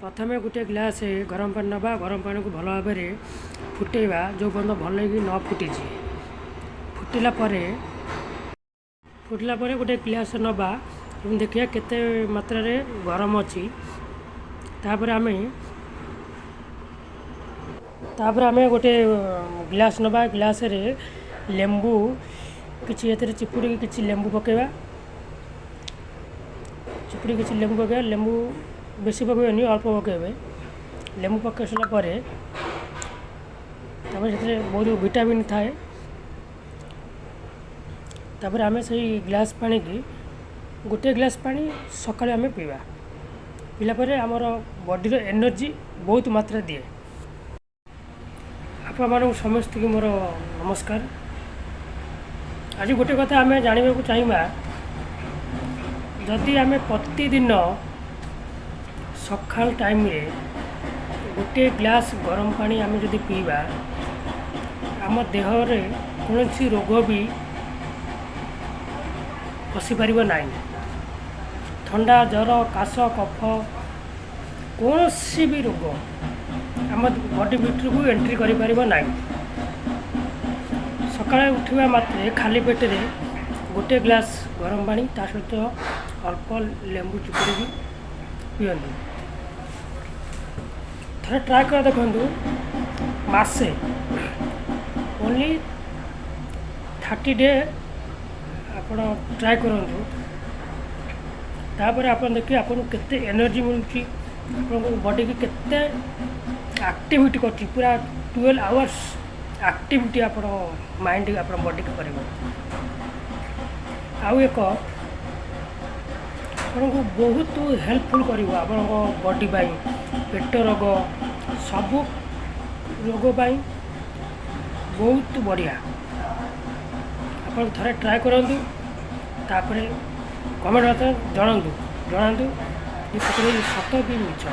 ପ୍ରଥମେ ଗୋଟିଏ ଗ୍ଲାସ୍ ଗରମ ପାଣି ନେବା। ଗରମ ପାଣିକୁ ଭଲ ଭାବରେ ଫୁଟେଇବା, ଯେଉଁ ପର୍ଯ୍ୟନ୍ତ ଭଲକି ନ ଫୁଟିଛି। ଫୁଟିଲା ପରେ ଗୋଟେ ଗ୍ଲାସ୍ ନେବା ଏବଂ ଦେଖିବା କେତେ ମାତ୍ରାରେ ଗରମ ଅଛି। ତାପରେ ଆମେ ଗୋଟେ ଗ୍ଲାସ୍ ନେବା। ଗ୍ଲାସ୍ରେ ଲେମ୍ବୁ କିଛି ଏଥିରେ ଚିପୁଡ଼ିକି କିଛି ଲେମ୍ବୁ ପକାଇବା। ଚିପୁଡ଼ି କିଛି ଲେମ୍ବୁ ପକାଇବା। ଲେମ୍ବୁ ବେଶୀ ପକାଇବେନି, ଅଳ୍ପ ପକାଇବେ। ଲେମ୍ବୁ ପକାଇ ସାରିଲା ପରେ ତାପରେ ସେଥିରେ ବହୁତ ଭିଟାମିନ୍ ଥାଏ। ତାପରେ ଆମେ ସେଇ ଗ୍ଲାସ୍ ପାଣିକି, ଗୋଟିଏ ଗ୍ଲାସ୍ ପାଣି ସକାଳେ ଆମେ ପିଇବା। ପିଇଲା ପରେ ଆମର ବଡ଼ିର ଏନର୍ଜି ବହୁତ ମାତ୍ରା ଦିଏ। ଆପଣମାନଙ୍କୁ ସମସ୍ତଙ୍କୁ ମୋର ନମସ୍କାର। ଆଜି ଗୋଟେ କଥା ଆମେ ଜାଣିବାକୁ ଚାହିଁବା, ଯଦି ଆମେ ପ୍ରତିଦିନ ସକାଳ ଟାଇମ୍ରେ ଗୋଟିଏ ଗ୍ଲାସ୍ ଗରମ ପାଣି ଆମେ ଯଦି ପିଇବା, ଆମ ଦେହରେ କୌଣସି ରୋଗ ବି ପଶିପାରିବ ନାହିଁ। ଥଣ୍ଡା, ଜ୍ୱର, କାଶ, କଫ, କୌଣସି ବି ରୋଗ ଆମ ବଡ଼ି ଭିତରକୁ ଏଣ୍ଟ୍ରି କରିପାରିବ ନାହିଁ। ସକାଳେ ଉଠିବା ମାତ୍ରେ ଖାଲି ପେଟରେ ଗୋଟିଏ ଗ୍ଲାସ୍ ଗରମ ପାଣି, ତା ସହିତ ଅଳ୍ପ ଲେମ୍ବୁ ଚିପୁଡ଼ିକି ପିଅନ୍ତୁ। ଥରେ ଟ୍ରାଏ କରି ଦେଖନ୍ତୁ। ମାସେ, ଓନ୍ଲି 30 ଡେ ଆପଣ ଟ୍ରାଏ କରନ୍ତୁ। ତାପରେ ଆପଣ ଦେଖିବେ ଆପଣଙ୍କୁ କେତେ ଏନର୍ଜି ମିଳୁଛି, ଆପଣଙ୍କ ବଡ଼ିକି କେତେ ଆକ୍ଟିଭିଟି କରୁଛି। ପୁରା 12 ଆୱାର୍ସ ଆକ୍ଟିଭିଟି ଆପଣ ମାଇଣ୍ଡ, ଆପଣ ବଡ଼ିକି କରିବ। ଆଉ ଏକ ଆପଣଙ୍କୁ ବହୁତ ହେଲ୍ପଫୁଲ୍ କରିବ ଆପଣଙ୍କ ବଡ଼ି ପାଇଁ। ପେଟ ରୋଗ, ସବୁ ରୋଗ ପାଇଁ ବହୁତ ବଢ଼ିଆ। ଆପଣ ଥରେ ଟ୍ରାଏ କରନ୍ତୁ, ତାପରେ କମେଣ୍ଟ ମାଧ୍ୟମରେ ଜଣାନ୍ତୁ ଜଣାନ୍ତୁ ଯେ ସେଥିରେ ସତ କି ମିଛ।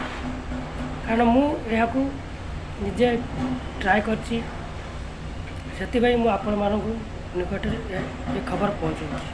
କାରଣ ମୁଁ ଏହାକୁ ନିଜେ ଟ୍ରାଏ କରିଛି, ସେଥିପାଇଁ ମୁଁ ଆପଣମାନଙ୍କୁ ନିକଟରେ ଏ ଖବର ପହଞ୍ଚାଉଛି।